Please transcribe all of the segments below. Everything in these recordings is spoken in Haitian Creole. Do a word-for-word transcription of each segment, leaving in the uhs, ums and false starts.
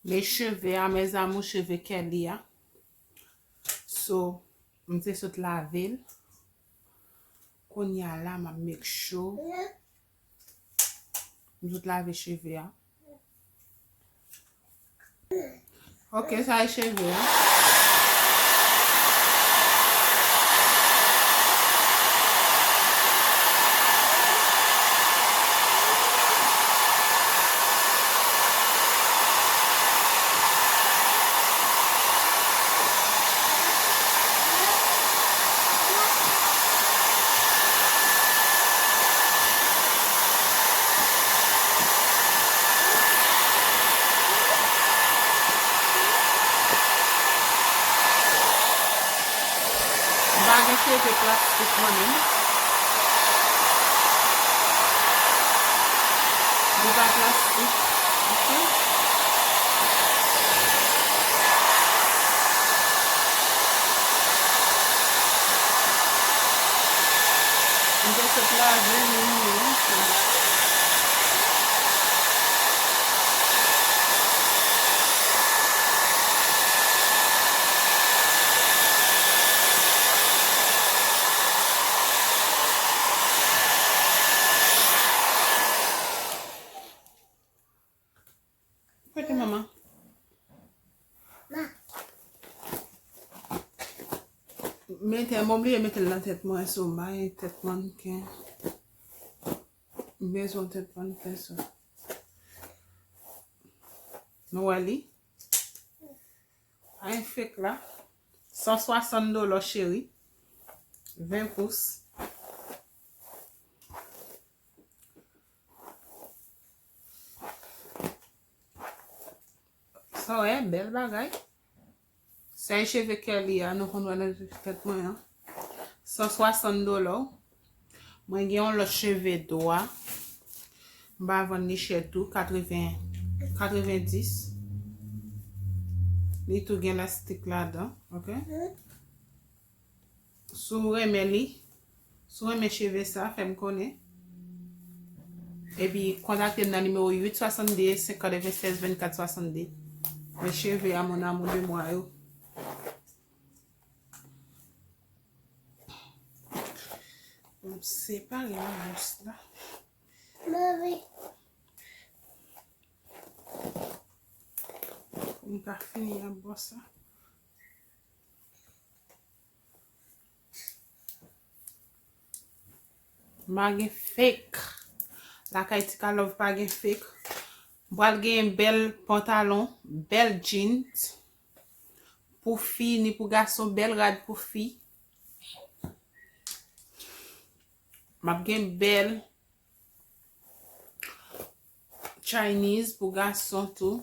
Men cheve a, mes amours, cheve Kelly a. So, m te sot lave l. Kounye a la, m ap make sure. M sot lave cheve a. Ok, sa e cheve a. M pa gen cheve plastik mwen menm. Li pa plastik. Ok. M te sot lave l, li mouye. Kote manman? Mete, mwen bliye mete l nan tèt mwen, so m bay tèt mannken. M bezwen tèt mannken, so. Nou wè li? Pa gen fake la. San swasann dola, cheri. Ven pous. Sa w wè, bèl bagay. Sa e cheve Kelly a, nou konn wè nan tèt mwen an. San swasann dola. Mwen gen yon lòt cheve dwa. M pa vann li chè tou, katreven, katrevendis. Li tou gen lastik ladan, ok? Si w renmen li, si w renmen cheve sa, fè m konnen. Epi kontakte m nan nimewo uit swasann de, senkann, katrevensèz, vennkat, swasann de. Men cheve a, mon amour de moi yo. M separe nan bous la. Mami. Pou m ka fini ak bòs la. M pa gen fake. Lakay Tika Love pa gen fake. M pral gen bèl pantalon, bèl jeans. Pou fi, ni pou gason, bèl rad pou fi. M ap gen bèl Chinese pou gason tou.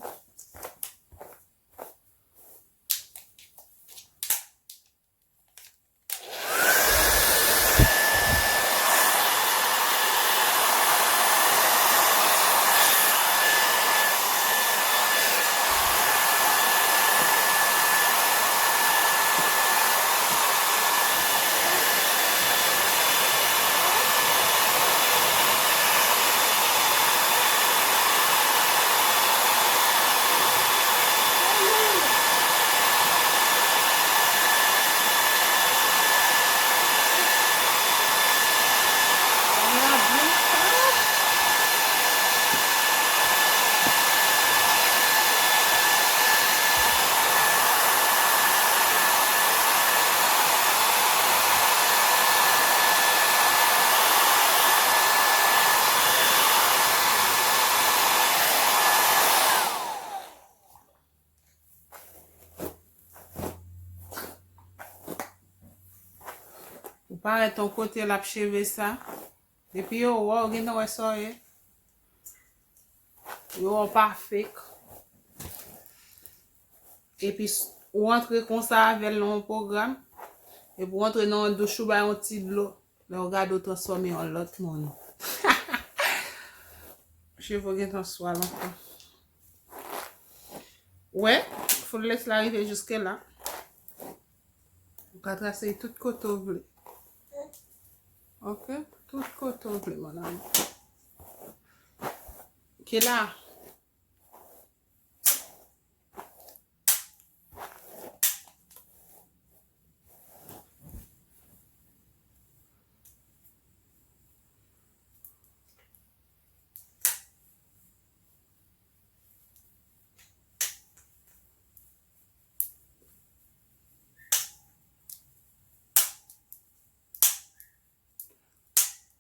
Ou parèt yon kote l ap cheve sa. Depi yo wè w, gentan wè sa w ye. Yo wè w pa fake. Epi s-, ou antre konsa avè l nan yon pwogram. Epi w antre nan yon douch, ou bay yon ti dlo. Lè w gade, w transfòme an lòt moun. Cheve w gentan swal ankò. Wè, fullness la rive jiske la. Ou ka trase tout kote w vle. Ok? Tout kote w vle, mon amour. Kila.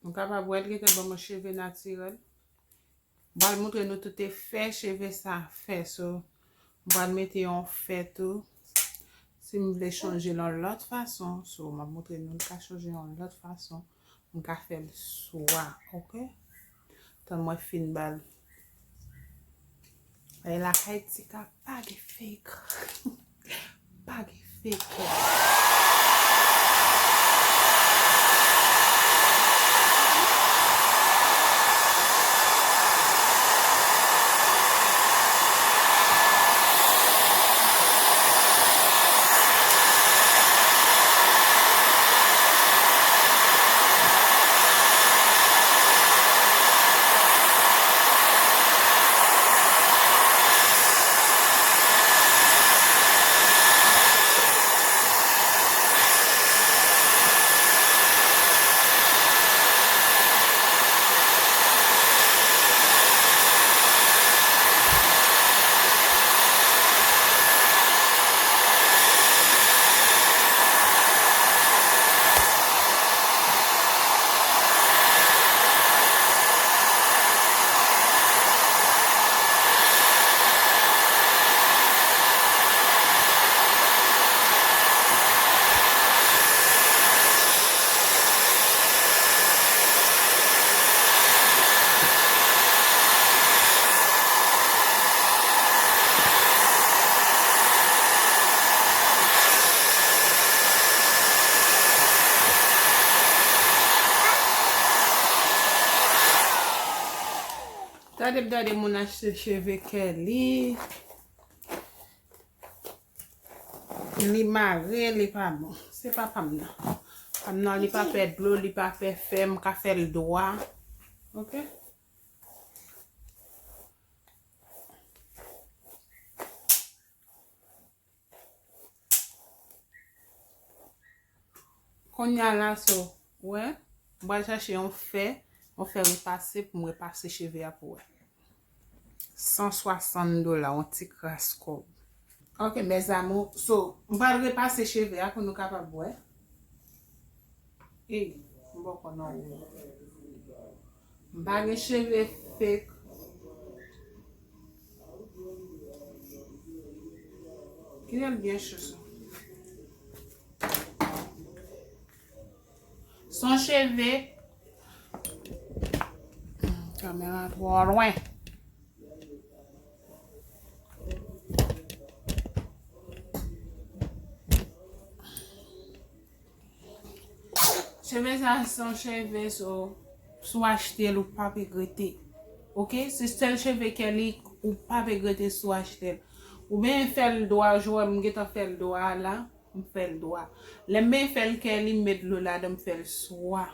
Nou kapab wè l gentan ban mwen cheve natirèl. M pral montre nou tout efè cheve sa fè. So, m pral mete yon fè tou. Si m vle chanje l yon lòt fason, so, m ap montre nou l ka chanje yon lòt fason. M ka fè l swa, oke? Tan mwen fin ba l. E lakay Tika pa gen fake. Pa gen fake. Gade, gade moun achte cheve Kelly. Li mare, li pa bon. Se pa pa m nan. Pa m nan, li pa pè dlo, li pa pè fè, m ka fè l dwa. Oke? Kounye a la, so, wè, m pral chache yon fè, yon fè repase pou m repase cheve a pou wè. San swasann dola, yon ti kras kòb. Ok, mes amours, so, m pral repase cheve a pou nou kapab wè. Ey, m poko nan ou. M pa gen cheve fake. Kite l byen cho sa. Son cheve. Kamera twò lwen. Cheve sa se yon cheve, so, si w achte l, ou p ap regrete. Ok? Se sèl cheve Kelly, ou p ap regrete si w achte l. Ou byen fè l dwa, jan w wè m gentan fè l dwa a la, m fè l dwa. Lè m byen fè l Kelly, m met dlo ladan, m fè l swa.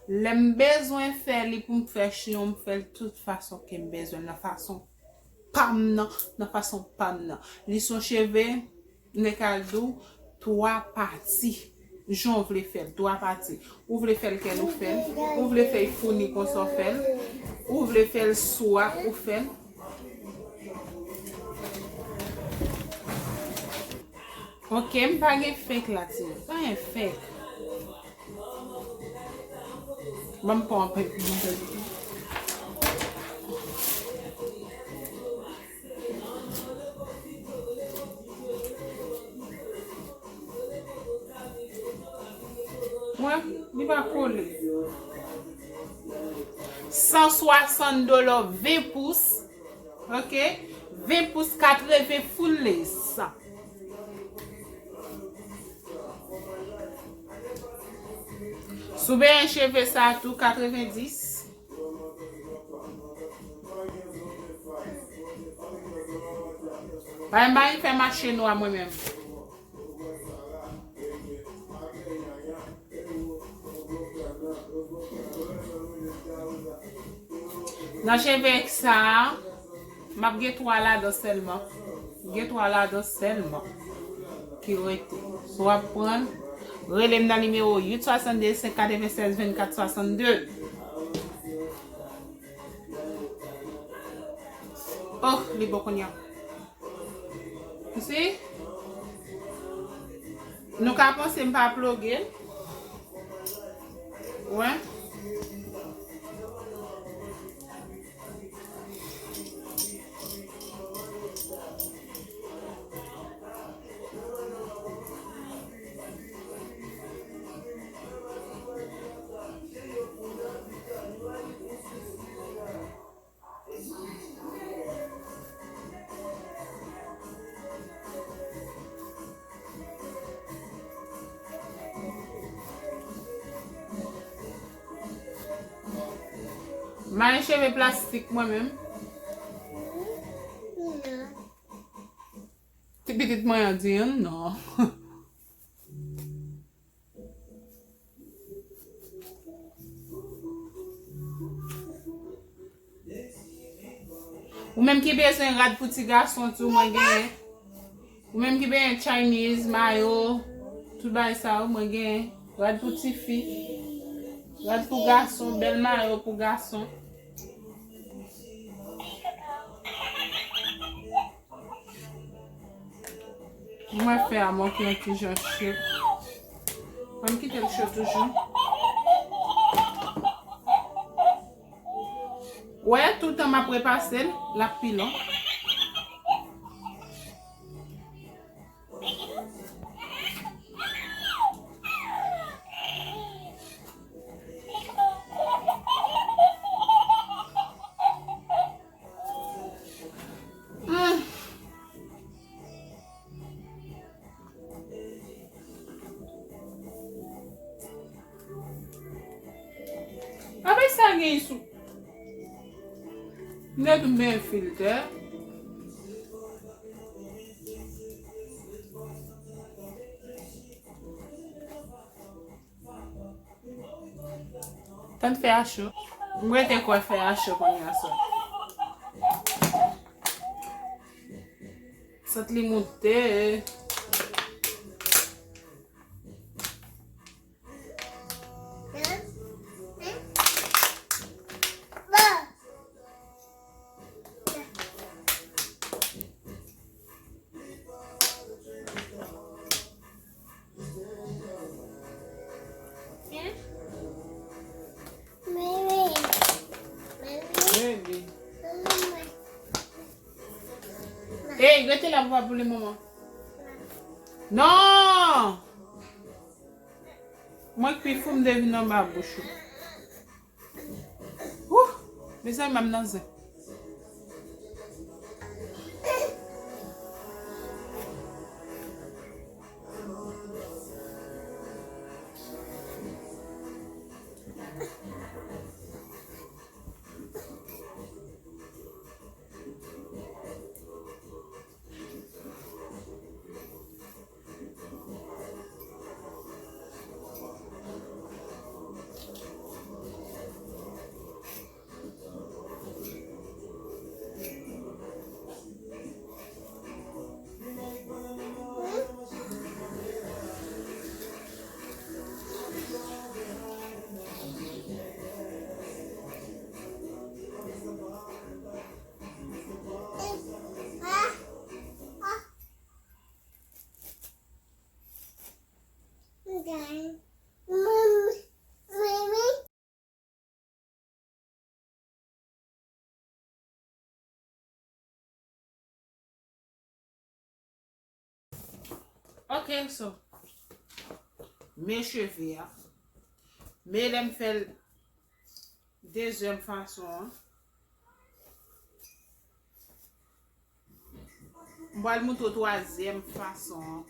Lè m bezwen fè li pou m fè chiyon, m fè l tout fason ke m bezwen, nan fason pa m nan, nan fason pa m nan. Li se yon cheve, m te ka di w, twa pati. Jan w vle fè l, twa pati. Ou vle fè l Kelly, ou fè l. Ou vle fè l founi konsa, w fè l. Ou vle fè l swa, ou fè l. Ok, m pa gen fake la, timoun. Pa gen fake. Ban m pran anpil pou mwen fè. Wè, li pa kole. San swasann dola, ven pous. Ok? Ven pous, katreven full lace. Si w bezwen cheve sa tou, katrevendis. Bay m bay fè mache nwa mwen menm. Nan cheve sa a, m ap gen twa ladan sèlman. Gen twa ladan sèlman ki rete. Si w ap pran, rele m nan nimewo uit swasann de senk katrevennsèz vennkat swasann de. Oh, li bon kounye a. Ou si? Nou ka panse m pa ploge l. Wè. Mayi cheve plastik mwen menm. Ti pitit mwen an di non. Ou menm ki bezwen rad pou ti gason tou, mwen genyen. Ou menm ki bezwen Chinese, mayo, tout bagay sa yo, mwen genyen. Rad pou ti fi, rad pou gason, bèl mayo pou gason. Mwen fè a manke yon ti jan cho. Ann kite l cho toujou. Ou wè, toutan m ap repase l, l ap pi long. Apre sa gen sou. M te tou men filtè. Tann fè a cho. M rete kwè fè a cho kounye a sa. Sant li moute. Baby. Hey, rete la pou pa boule manman. Non! Mwen k pi fou m te vin anba bouch ou. Wouh! Mezanmi, m ap nan zen. Ok, so, men cheve a. Men lè m fè l dezyèm fason an. M pral montre w twazyèm fason an.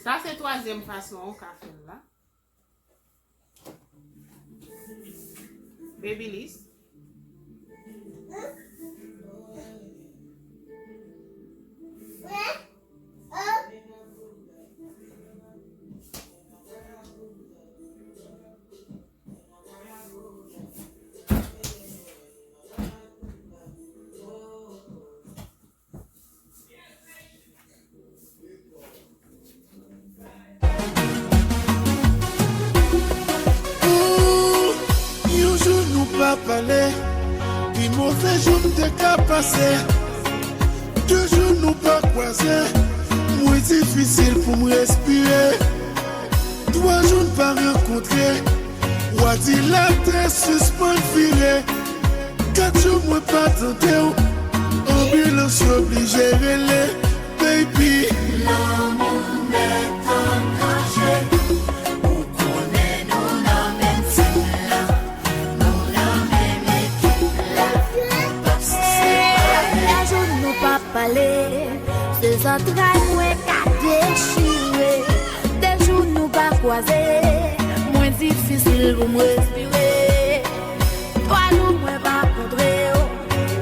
Sa se twazyèm fason an ou ka fè l la. Babyliss. Pale, pi move jou m te ka pase. De jou nou pa kwaze, mwen difisil pou m respire. Twa jou n pa rankontre, w a di latè sispann vire. Kat jou mwen pa tande w, anbilans yo blije rele, baby. Lanmou nèt angaje, ou konnen nou nan menm tim nan. Nou nan menm ekip la, nou p ap separe. De jou nou pa pale, se zantray mwen ka dechire. De jou nou pa kwaze, mwen difisil pou m respire. Twa jou mwen pa kontre w,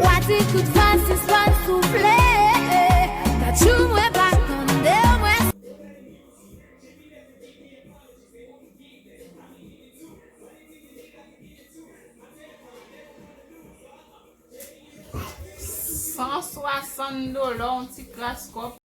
w a di tout van sispann soufle. Kat jou mwen pa tande w, mwen San swasann dola, yon ti kras kòb.